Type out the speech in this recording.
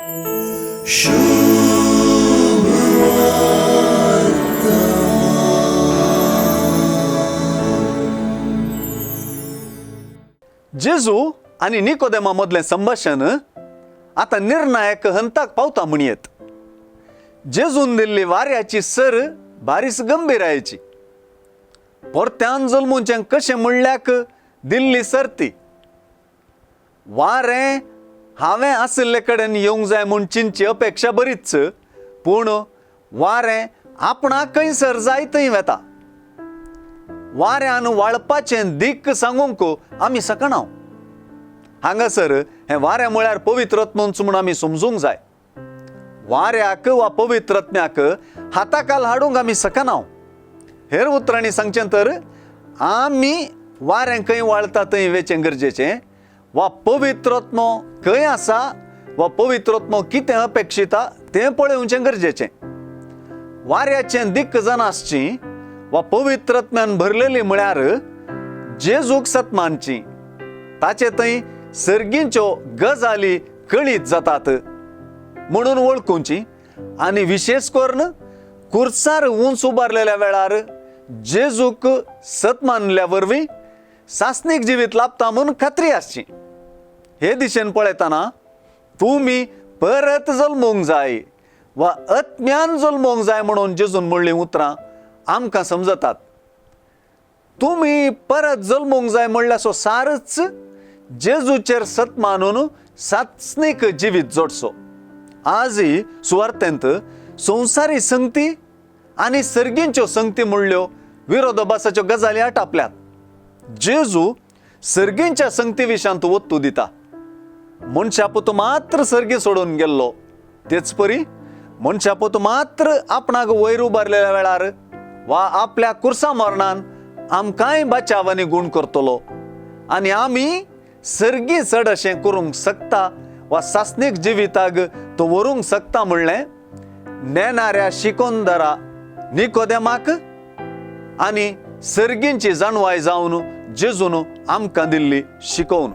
जेजू आनी निकोदेमा मदलें संभाशण आतां निर्णायक हंताक पावता म्हणयेत. जेजून दिल्ली वाऱ्याची सर बारीस गंभीरायेची. परत्यान जल्मुचें कशें म्हणल्याक दिल्ली सर्ती. वारें हांवें आशिल्ले कडेन येवंक जाय म्हूण चिंतची अपेक्षा बरीच, पूण वारें आपणाक खंयसर जाय थंय वेता. वाऱ्यान वाळपाचें दिक सांगूंक आमी शकना. हांगासर हें वारें म्हळ्यार पवित्रत्मच म्हूण आमी समजूंक जाय. वाऱ्याक वा पवित्रत्म्याक हाताकाल हाडूंक आमी शकना. हेर उतरांनी सांगचें तर आमी वारें खंय वाळता थंय वेचें गरजेचें, वा पवित्रत्मो खंय आसा वा पवित्रत्मो कितें अपेक्षिता तें पळोवचें गरजेचें. वाऱ्याचें दिक्क जाण आसची वा पवित्रत्म्यान भरलेली म्हळ्यार जेजूक सतमानची, ताचे थंय सर्गींच्यो गजाली कळीत जातात म्हणून वळखुची. आनी विशेश करून कुर्सार उंच उबारलेल्या वेळार जेजूक सत मानल्या वरवीं सासणीक जिवीत लाभता म्हूण खात्री आसची. हे दिशेन पळयतना तुमी परत जल्मूंक जाय वा आत्म्यान जल्मूंक जाय म्हणून जेजून म्हणलीं उतरां आमकां समजतात. तुमी परत जल्मूंक जाय म्हणल्यार सारच जेजूचेर सत मानून सासणीक जिवीत जोडचो. आजय सुवार्थेंत संवसारी संगती आनी सर्गींच्यो संगती म्हणल्यो विरोधाभासाच्यो गजाली आटापल्यात. जेजू सर्गींच्या संगती विशांत वत्तू दिता. मनशापूत मात्र सर्गी सोडून गेल्लो, तेच परी मनशापूत मात्र आपणाक वयर उबारलेल्या वेळार वा आपल्या कुर्सा मरणान आमकांय बचाव आनी गूण करतलो आनी आमी सर्गी चड अशें करूंक शकता वा सासणीक जिविताक तो व्हरूंक शकता म्हणलें नेणाऱ्या शिकोंदरा निकोदेमाक आनी सर्गींची जाणवाय जावन जेजून आमकां दिल्ली शिकोवन.